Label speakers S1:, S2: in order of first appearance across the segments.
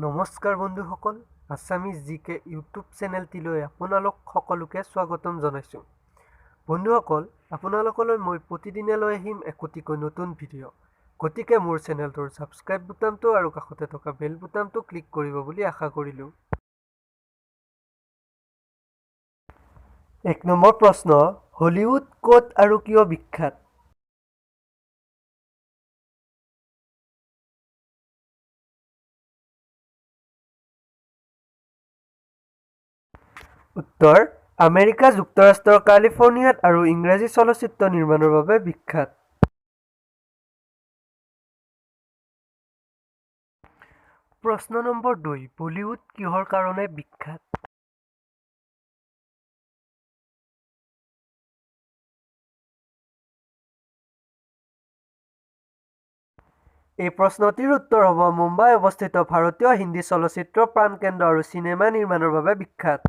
S1: নমস্কাৰ বন্ধুসকল, Assamese G কে YouTube চেনেলটিলৈ আপোনালোক সকলোকে স্বাগতম জনাইছোঁ। বন্ধুসকল, আপোনালোকলৈ মই প্ৰতিদিনে লৈ আহিম একোটিকৈ নতুন ভিডিঅ'। গতিকে মোৰ চেনেলটোৰ ছাবস্ক্ৰাইব বুটামটো আৰু কাষতে থকা বেল বুটামটো ক্লিক কৰিব বুলি আশা কৰিলোঁ। 1 নম্বৰ প্ৰশ্ন, হলিউড ক'ত আৰু কিয় বিখ্যাত? উত্তৰ, আমেৰিকা যুক্তৰাষ্ট্ৰৰ কেলিফৰ্ণিয়াত আৰু ইংৰাজী চলচ্চিত্ৰ নিৰ্মাণৰ বাবে বিখ্যাত। প্ৰশ্ন নম্বৰ 2, বলিউড কিহৰ কাৰণে বিখ্যাত? এই প্ৰশ্নটিৰ উত্তৰ হ'ব মুম্বাই অৱস্থিত ভাৰতীয় হিন্দী চলচ্চিত্ৰ প্ৰাণকেন্দ্ৰ আৰু চিনেমা নিৰ্মাণৰ বাবে বিখ্যাত।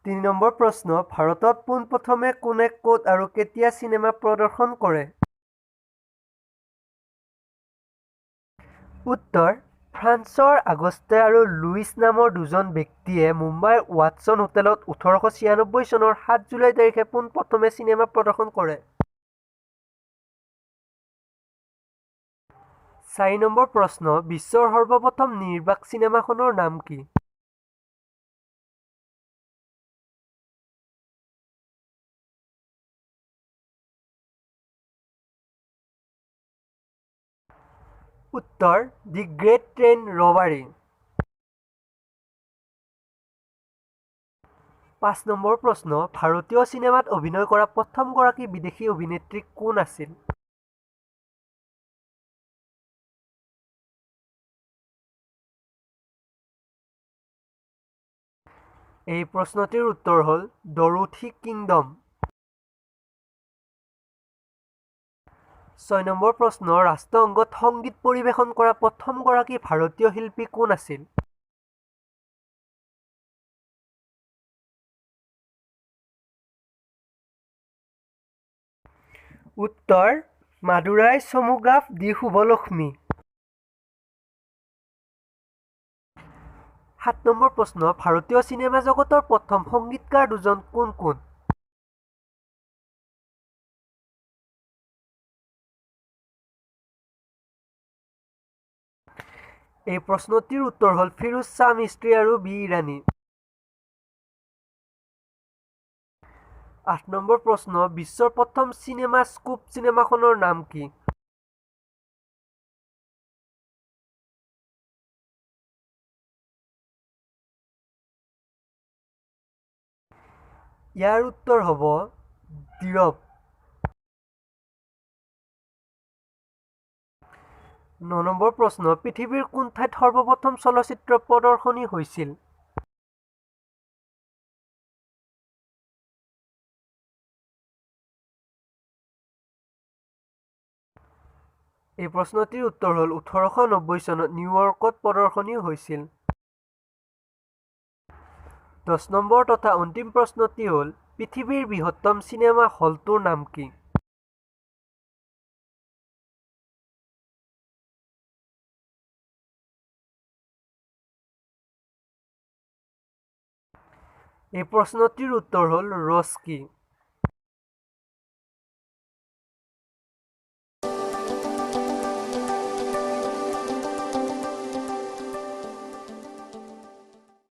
S1: 3 নম্বৰ প্ৰশ্ন, ভাৰতত পোনপ্ৰথমে কোনে ক'ত আৰু কেতিয়া চিনেমা প্ৰদৰ্শন কৰে? উত্তৰ, ফ্ৰান্সৰ আগষ্টে আৰু লুইচ নামৰ দুজন ব্যক্তিয়ে মুম্বাইৰ ৱাটছন হোটেলত 1896 চনৰ 7 জুলাই তাৰিখে পোনপ্ৰথমে চিনেমা প্ৰদৰ্শন কৰে। 4 নম্বৰ প্ৰশ্ন, বিশ্বৰ সৰ্বপ্ৰথম নিৰ্বাক চিনেমাখনৰ নাম কি? উত্তৰ, the great train robbery. 5 number প্ৰশ্ন, ভাৰতীয় চিনেমাত অভিনয় কৰা প্ৰথমগৰাকী বিদেশী অভিনেত্ৰী কোন আছিল? এই প্ৰশ্নটিৰ উত্তৰ হ'ল ডৰোথি কিংডম। 6 নম্বৰ প্ৰশ্ন, ৰাষ্ট্ৰসংঘত সংগীত পৰিৱেশন কৰা প্ৰথমগৰাকী ভাৰতীয় শিল্পী কোন আছিল? উত্তৰ, মাদুৰাই শমুগাম ডি শুভলক্ষ্মী। 7 নম্বৰ প্ৰশ্ন, ভাৰতীয় চিনেমা জগতৰ প্ৰথম সংগীতকাৰ দুজন কোন কোন? এই প্ৰশ্নটিৰ উত্তৰ হ'ল ফিৰোজ শ্বাহ মিস্ত্ৰী আৰু বি ইৰাণী। 8 নম্বৰ প্ৰশ্ন, বিশ্বৰ প্ৰথম চিনেমা স্কোপ চিনেমাখনৰ নাম কি? ইয়াৰ উত্তৰ হ'ব নীৰৱ। 9 নম্বৰ প্ৰশ্ন, পৃথিৱীৰ কোন ঠাইত সৰ্বপ্ৰথম চলচ্চিত্ৰ প্ৰদৰ্শনী হৈছিল? এই প্ৰশ্নটিৰ উত্তৰ হ'ল 1890 চনত নিউয়ৰ্কত প্ৰদৰ্শনী হৈছিল। 10 নম্বৰ তথা অন্তিম প্ৰশ্নটি হ'ল, পৃথিৱীৰ বৃহত্তম চিনেমা হলটোৰ নাম কি? এই প্ৰশ্নটিৰ উত্তৰ হ'ল ৰস্কি।